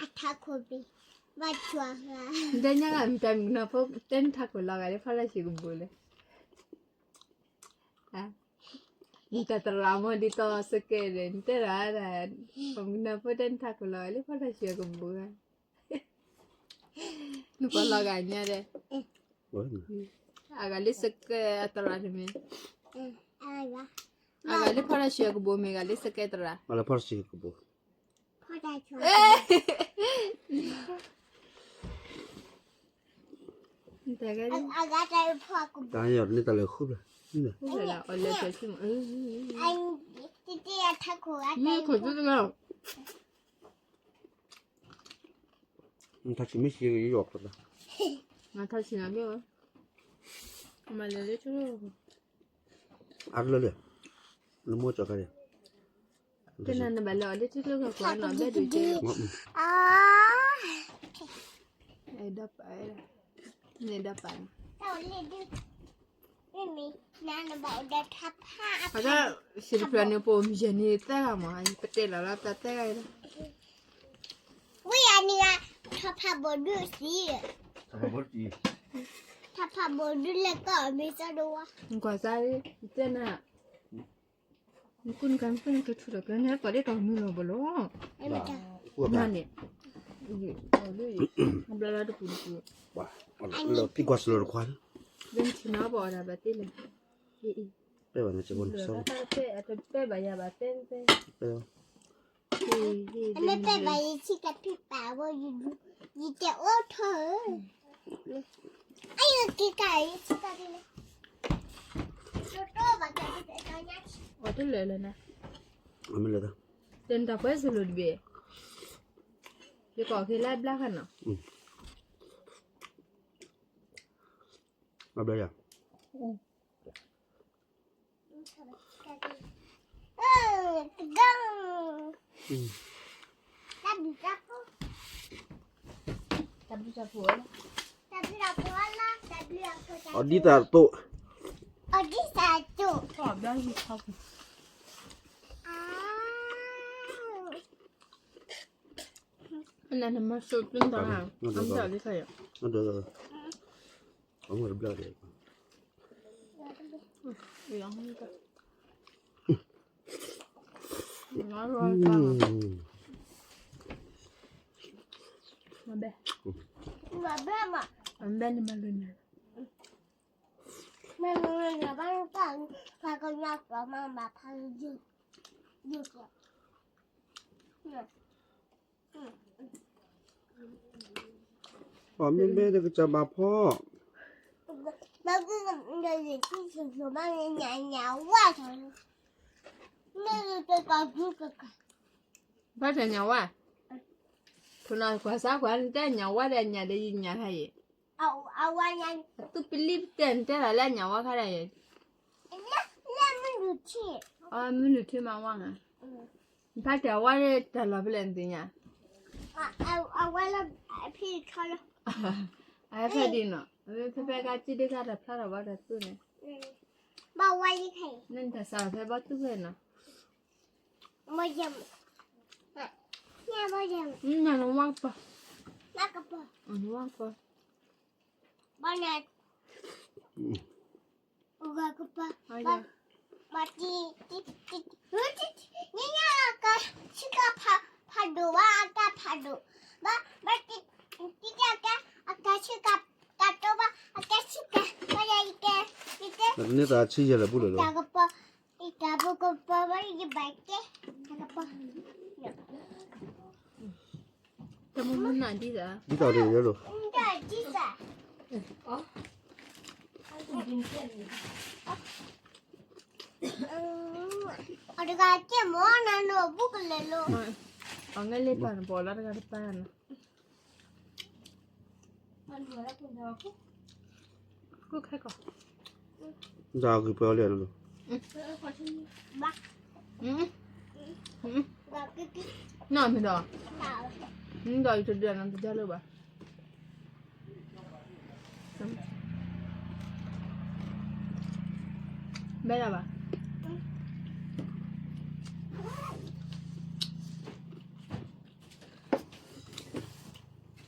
အထးခိၣ်ဘ့ၣ်, ဘၣ်ကွၢ်, ဒဲညါဂၤမတၤမုၣ်ကနီၤဖိ တဲနထးခိၣ်လီၤဂာ်လၢဖီလာ်ဆံးကဘိးလဲၣ်, နတၢ်သရၣ်မီၤဒ်သိးစကဲးဒီး နတဲဒၣ်, မုၣ်ကနီၤဖိတဲနထးခိၣ်လီၤဂာ်လၢဖီလာ်ဆံးကဘိးဂၤ, နပှၤလီၤဂာ်ညါဒီး, အဂၤလၢစကဲးအသရၣ်တမ့ၢ်, အဂၤလၢဖီလာ်ဆံးကဘိးမ့ၢ်ဂၤလၢစကဲးသရၣ်, ဖီလာ်ဆံးကဘိး တၢ်န့ၣ်တၢ်လၢဃုဖျၢၣ်, ဃုဖျၢၣ်လၢအီၤလဲၤဖျၢၣ်ဆံမး, မ့ၢ်ခိၣ်သူတဂၤ, နထါဆံးမ့ၢ်ဆံးယီၤဖျၢၣ်, နထါဆံးနဘ့ၣ်, မၤလဲၤလၢဆူ, အါတလၢလဲၣ်, နမိၢ်ကၠီၤခါန့ၣ် တနၤနဘၣ်လဲၤအီၤလၢထံကျိကီၢ်နီၤ ဘဲဒုးကဲ, အဲၣ်ဒိးပာ်, န့ၣ်ဒိးပာ်န့ၣ်, အတၢ်စံးတဖျၢၣ်န့ၣ် ပအိၣ်မုၢ်ယဲၢ်န့ၣ်သၢဂၤမး ပတဲလီၤလၢတၢ်သၢဂၤလီၤ, ဝံၤယ အန့ၣ်က ထီဖးဘိဒုးသံ, ထီဖးဘိဒုးလဲၤကီၢ်မ့ၢ်စီဒိဝါ, ကွၢ်စၢ်, တဲနၤ, နကူနကနကူနကထူဒီးကနၢ်ကီၢ်ဒ်တီမုၢ်လီၤဘၣ်လီၤ, နန့ၣ်, ဘျီလီၤတပူၤတပူၤ, လၢနထံၣ်နီၤဘၣ်အီၤဒၣ်ဘၣ်သ့လဲၣ်, ပဲဘၣ်န့ၣ်, ပဲဘၣ်ယၤဘၣ်ပဲ, ပဲ မ့ၢ်ပဲဘၣ်ယဆံးကဖံးပာ်ဝဲ, ယတဲအိၣ်ထီၣ်ဧၢ, အယက့ၤကၤယဆံးကဖံးလဲၣ်, အီၤတလၢာ်လၢနၤ, တနတၢ်ပှဲၤစလိာ်တဘ့ၣ်, ယကီၢ်က့ၤလၢဘျါခါနီၤ, ဘျါယၤ အီၤဒ်သးတိၣ်, အီၤဒ်သးတိၣ်, နမၤစိၣ်ပျုၢ်တၢ်, အဘျါ, အဘဲန့ၣ်မၤလိန့ၣ်, မၤလိန့ၣ်ဘၣ်, ပှၤကညီပှၤမၤဘၣ်ဖးယိာ်, အီၤမ့ၢ်ဘဲတကစၢ်ဘၣ်ဖီ, ဘၣ်တညါဝဲ, ဖိနီၢ်ကွၢ်စၢ်ကွၢ် နတဲညါဝဲဒီးညါဒီးယညါခါအံၤ, အသူပလံၢ်ပတဲနတဲလီၤလၢညါဝဲခါဒီးအံၤ, မုၢ်နုာ်ထံမၤဝဲ, ဖါတံၢ်အဝဲတၢ်လီၢ်ဖဲလဲၣ်နသ့ၣ်ညါ, အဝဲလၢဖံးထီလီၤ, အဖဲဒ်နီၤ, ဖဲဖဲကါစံၣ်ဒ့ခါတၢ်ဖျါထီၣ်ဘၣ်တၢ်သူန့ၣ်, နတၢ်စးဖဲဘီသူဖဲနီၤ, နဝါကပၤ, နဝါကပၤ, ဘၣ်န့ၣ်, ဂၤကပၤ, ဘၣ်, ဘၣ်တံ, တံ, တံ, ညါညါအကဆ့ကၤဖးဒိၣ်ဘၣ် အကဖးဒိၣ်, ဘၣ်, ဘၣ်တံ, တံတံအက, အကဆ့ကၤ, တၢ်တိဘၣ် အကဆ့ကၤ, ဘၣ်ယၤယကဲ, ယကဲ, န့ၣ်တၢ်ဆံယဲၢ်လၢပူၤလၢာ်လီၤ. တၢ်ကပီၤ, တၢ်ကပီၤကပီၤဘၣ်ယဘၣ်ကဲ, တၢ်ကပီၤ, တၢ်မုၢ်မုၢ်နၤဒ်သး, ဒ်သးဒ်ယဲၢ်လီၤ. ဒ်သး, အတဂၤကဲမီၤနၤနီၤ ဘူးကလဲၤလီၤ. အငဲၢ်လ့ပၢ်နပီၤလီၤတဂၤတပၢ်နီၤ. တၢ်ဂုၤပှဲၤအီၤလံ, နီၢ်မ့ၢ်ဒီး, မ့ၢ်ဒီးယတဒုးနၤတဒၢလၢၤဘၣ်, ဘဲဒၣ်ဘၣ်,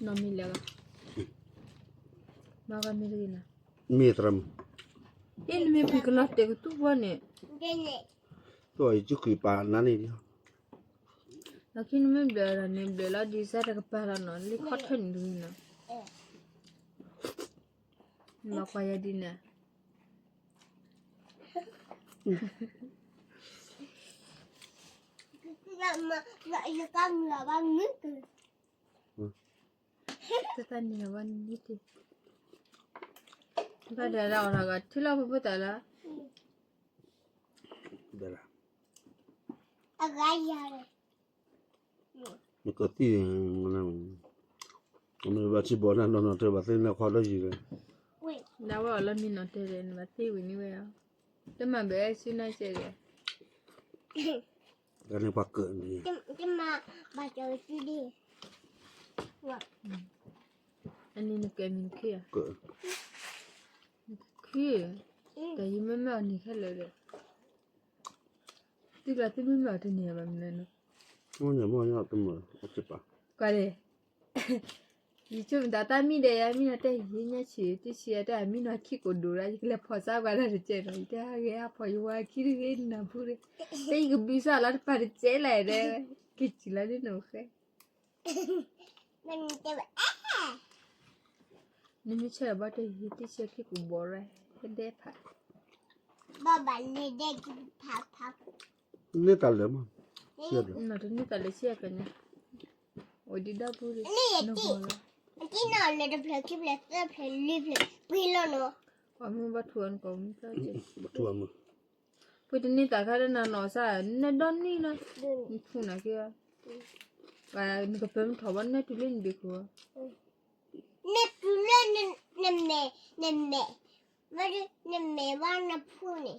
နီၢ်မ့ၢ်လဲၤဘၣ်, မၤဂၤမ့ၢ်တဂ့ၤနၤ, မ့ၢ်သရၣ်မုၣ်, အ့ၣ်နမ့ၢ်ပှၤကလီၤတဲာ်ကတူၢ်ဘီန့ၣ်, သိးယစုကွံာ်ပာ်နါန့ၣ်လီၤ. လီၢ်ခံနမ့ၢ်ဘျၢဒီးန့ၣ် ဘျၢလီၤဒ်စဲတကပၤလီၤနီၤ လံခီၣ်ထၢၣ်န့ၣ်တဂ့ၤနီၤ, နဘၣ်ကွၢ်ယၤဒ်န့ၣ်, ယကမၤဘၣ်မုၢ် တၢ်န့ၣ်ဝဲန့ၣ်တ့ၢ်, ဘၣ်ဒၣ်ဒၣ်အီၤတဂၤ ထံလီၢ်ဖိဖိသၣ်လၢ, အဂၤယၤ, နကသံၣ်, မ့ၢ်ဘၣ်ထံဘီနၤနီၢ်နီၢ်တဲဘၣ်သ့ၣ်နခွါလၢယံၤလဲၣ်, ဒၣ်ဝဲအီၤလၢမံနီၢ်တဲလဲၣ် နဘၣ်သ့ၣ်ဝံၤန့ၣ်ဝဲ, တမၤဘၣ်အဲၣ်စုနီၢ်ကဲလဲၣ်, တၢ်န့ၣ်ပှၤကၢၣ်န့ၣ်, တမၤဘၣ်ကၢၣ်စုဒ့ၣ်, အန့ၣ်နကဲမံၤနခံဧါ, ခံ, တၢ်ယမ့ၢ်မ့ၢ်အီၤန့ၣ်ခဲလၢာ်ဒီး, သုကျါသုမ့ၢ်မ့ၢ်အီၤတန့ၢ်ဘၣ်မနုၤ, မ့ၢ်မ့ၢ်အီၤတမ့ၢ်, ကွၢ်လဲၣ်, ယဆိကမိၣ်တၢ်တၢ်မံဒီး ယမံနီၤတဲ ယညါဆံး တဆံးအတဲ အမံနီၤခံကိးဒိၣ်ဒၣ် ယကလဲၤဖီၣ်စါကွၢ်တၢ်တကဲးနီၤ ယတဲဟဲဂ့ၤဟးဖီၣ်ယဝၤခံတဂ့ၤနၢ်ပူၤဒီး တဲယကဘုးစၢ်လီၤတပာ်တကဲးလဲၣ်ဒီး က့ၤစံးလီၤဒ်နီၢ်ဃဲ နမ့ၢ်ဆဲးဘၣ်တဲ ယတဆဲးခံကိးဘီရဲ ဟဲဒဲးဖး ဘၣ်ဘၣ်လဲၤဒဲးကဖးဖး န့ၢ်တၢ်လၢာ်မး နတန့ၢ်တၢ်လၢာ်ဆံးအကညါ အိၣ်ဒံးဒီပုၢ်ဒီး နဂီၢ်လီၤ အတံၢ်နီၢ်လၢတဖျၢၣ်ခံဖျၢၣ်သၢဖျၢၣ်လွံၢ်ဖျၢၣ် ပှ့ၤလီၤနီၤ ပှၤမုၢ်ဘၣ်ထူအီၤနကိးမုၢ်သၢကဲ ဘၣ်ထူအီၤမုၢ် ပှ့ၤတန့ၢ်သးခါဒီးနၤနီၢ်စၢ် နဒီနံၣ်လီၤ နဖူနၤက့ၤအီၤ နကပၢမထီၣ်ဘၣ် နတူၢ်လၢနဒုးခိၣ် နတူၢ်လၢနမဲာ် နမဲာ် မ့ၢ်နမဲာ်ဘၣ်နဖူန့ၣ်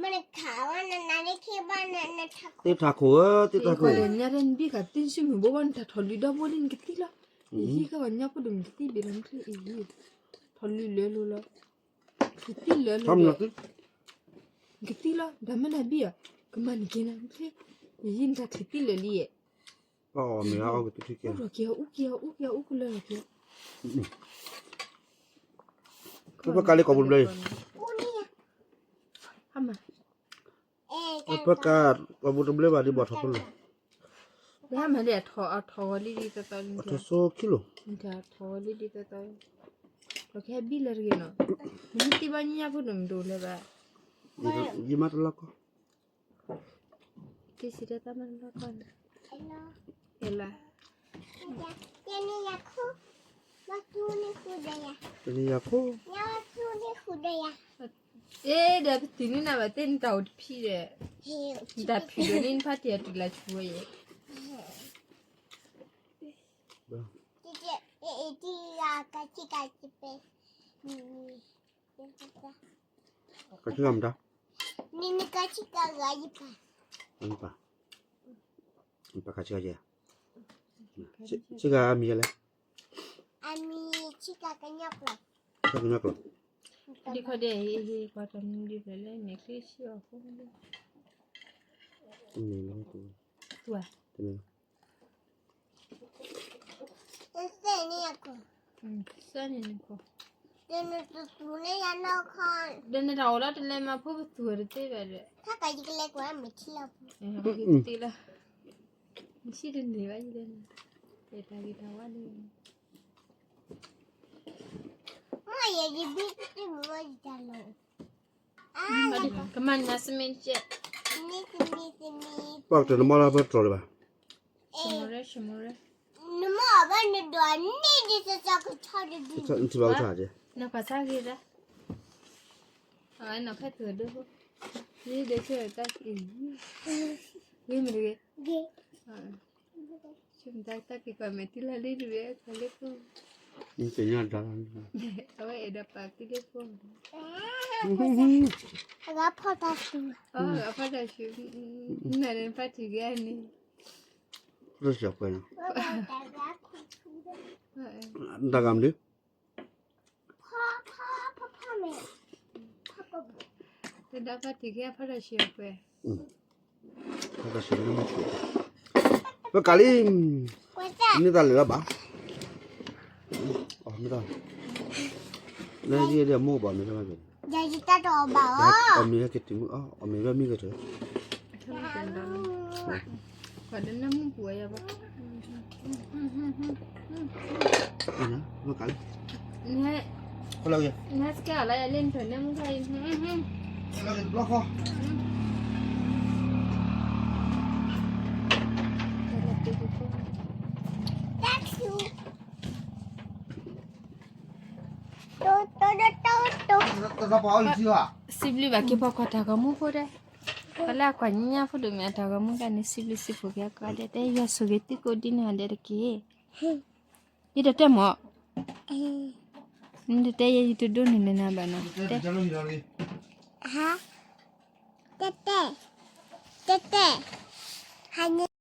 မ့ၢ်နခးဘၣ်နနါန့ၣ်ခ့ဘၣ်နထးခိၣ် သ့ၣ်ထးခိၣ်ဧၢ သ့ၣ်ထးခိၣ် ညါတဲနဘံၣ်ဃာ်သ့ၣ်ဆူမုၢ်ဘိဘၣ် နတၢ်ထီၣ်လွံၢ်ဒီဘိလံ နကသံလီၤ ယဟံၣ်ကဝၤညါဖိဒိၣ်မုၣ်ကသံဘ့ၣ်လီၤ နချ့အံၤ ထီၣ်လွံၢ်လၢလိၤလီၤ ကသံလၢလိၤ နကသံလီၤ ဒီးမ့ၢ်နဘံၣ်ဧါ ကမၤန့ၢ်က့ၤနၤ နချ့ ယဟံၣ်နတၢ်ချံသံလၢာ်လံယဲၢ် အီၣ်မ့ၤအီၣ်ကသံထံကဲ အူက့ၤအီၤ အူက့ၤအီၤ အူကလၢာ်လီၤက့ၤ ပပၢ်ကါလၢကီၢ်ပူၤတဘျီအံၤ ဟါမး ပပၢ်ကါ ကီၢ်ပူၤတဘျီဘၣ်ဒ်ဘၣ်ထီၣ်ဖိလီၤ ပဟါမးလံ အထီၣ်ဂီၤလံဒ်သိးသိးလံ အထီၣ်ဆိခံလိၤ ထီၣ်ဂီၤလံဒ်သိးသိး ပကဟဲဘံၣ်လၢတဂ့ၤနီၤ နဟံၣ်သံဘၣ်ညါဖိဒိၣ်မုၣ်ဒိၣ်လၢၤဘၣ် ယမါတလီၢ်ကီ တ့စံးတၢ်တၢ်မၤလီၢ်ကီၢ်န့ၣ် အဲလၢ တနံၤယၤခိၣ် အ့ ဒီးပတုၤန့ၢ်နၤဘၣ်သ့ၣ်နတၢ်အိၣ်တဖံးဒီး နတၢ်ဖံးဒိၣ်န့ၣ်နဖါတံၢ်အတုၤလၢဆူဝဲယဲၢ် ကဆံကမတၤ နနကဆံကဂၤယပၢ် ပၢ် ပၢ်ကဆံကဂၤယဲၢ် ဆံကဂၤအမံၤလဲၣ် အမံၤဆံကဂၤကညီကျိာ် ဆံကဂၤကညီကျိာ် ဒ်ခီဒဲးဟ့ၣ်ဟ့ၣ်ပှၤတမံၤဒ်ဖျၢၣ်လၢန့ၣ်ချ့ဆံအီၤဖိ တမံၤလီၤ တမံၤ သဲန့ၣ်ယၤခိၣ် သဲန့ၣ်နခိၣ် ဒီးနတသူန့ၢ်ယၤနီၢ်ခီ ဒီးနတၢ်အိၣ်လီၤတလဲမၤဖိပသူအီၤတသ့ဘၣ်ဒီး ထါကယကလဲၤကွၢ်မ့ၢ်ထံလီၤပူၤ တသ့လီၤ နဆံတန့ၢ်ဘၣ်ယၤဒီး တၢ်ဂ့ၤတၢ်ဝါဒီး မ့ၢ်ယဲယဘံၣ်တမုၢ်ဝဲယတၢ်လီၤ ကမၤနၤစမ့ၣ်ကဲ ပှၤကတၢၢ်နမီၢ်လၢပတြီၤလၢၤဘၣ် နမီၢ်ဘၣ်နဒွးန့ၢ်ဒ်သိးကဆီတဒု နထံၣ်ဘၣ်ကဆီဒဲး နကွၢ်ဆါဂ့ၤဒၣ် အဝဲနီၢ်ဖဲသုးဒိၣ်ဖိ ယဒဲးဆၢတၢ်က့ၤ ဂ့ၤမ့ၢ်တဂ့ၤ ဆၢမတၤတၢ်က့ၤကွၢ်မဲာ်တံၢ်လၢလံတဂ့ၤ ကွၢ်လၢဖိ နသ့ၣ်ညါဒါ အဝဲအဲၣ်ဒိးပာ်တံၢ်လၢဖိ အဂၤဖီၣ်တၢ်ဆူ အဂၤဖီၣ်တၢ်ဆူ နၤန့ၣ်ဖါတံၢ်ဂၤန့ၣ် ဖီၣ်တၢ်ဆူအပှဲၤနီၤ တၢ်ဂၤမနုၤ တဒါဖါတံၢ်က့ၤဖါတၢ်ဆံအပှဲၤ ဖါတၢ်ဆံနမ့ၢ်ပှဲၤ ပကးလံ မ့ၢ်တၢ်လဲၤလီၤဘၣ် မ့ၢ်တၢ် နမ့ၢ်တၢ် ယတၢ်တအီၣ်ဘၣ်အီၤ အီၣ်မ့ၤဟဲက့ၤတုၤမုၢ် အီၣ်မ့ၤဝဲမ့ၢ်ကတၢၢ် ပှၤဒီးနၢမူပူၤဝဲယၤဘၣ် နဟဲ နဟဲစကဲအီၤလၢယလ့နဖၢၣ်နၢမူခါအံၤ ဘျီဃီ စံးဘျုးဘၣ်က့ၤပှၤကွၢ်တၢ်ဂီၤမူဖိဒဲး ပှၤလၢအကွၢ်ညါဖိဒိၣ်မ့ၢ်အတၢ်ဂီၤမူတၢ်န့ၣ် စံးဘျုးစံးဖှိၣ်က့ၤအကွၢ်ဒဲး တဲယွၤဆိၣ်ဂ့ၤသုကိးဒ်န့ၣ်အီၤဒဲးတက့ၢ် ယတတဲမး နတတဲယဲ ယတဒိးန့ၢ်နၤဘၣ်နီၤ တဲ တဲ တဲ တဲ ဟါညါ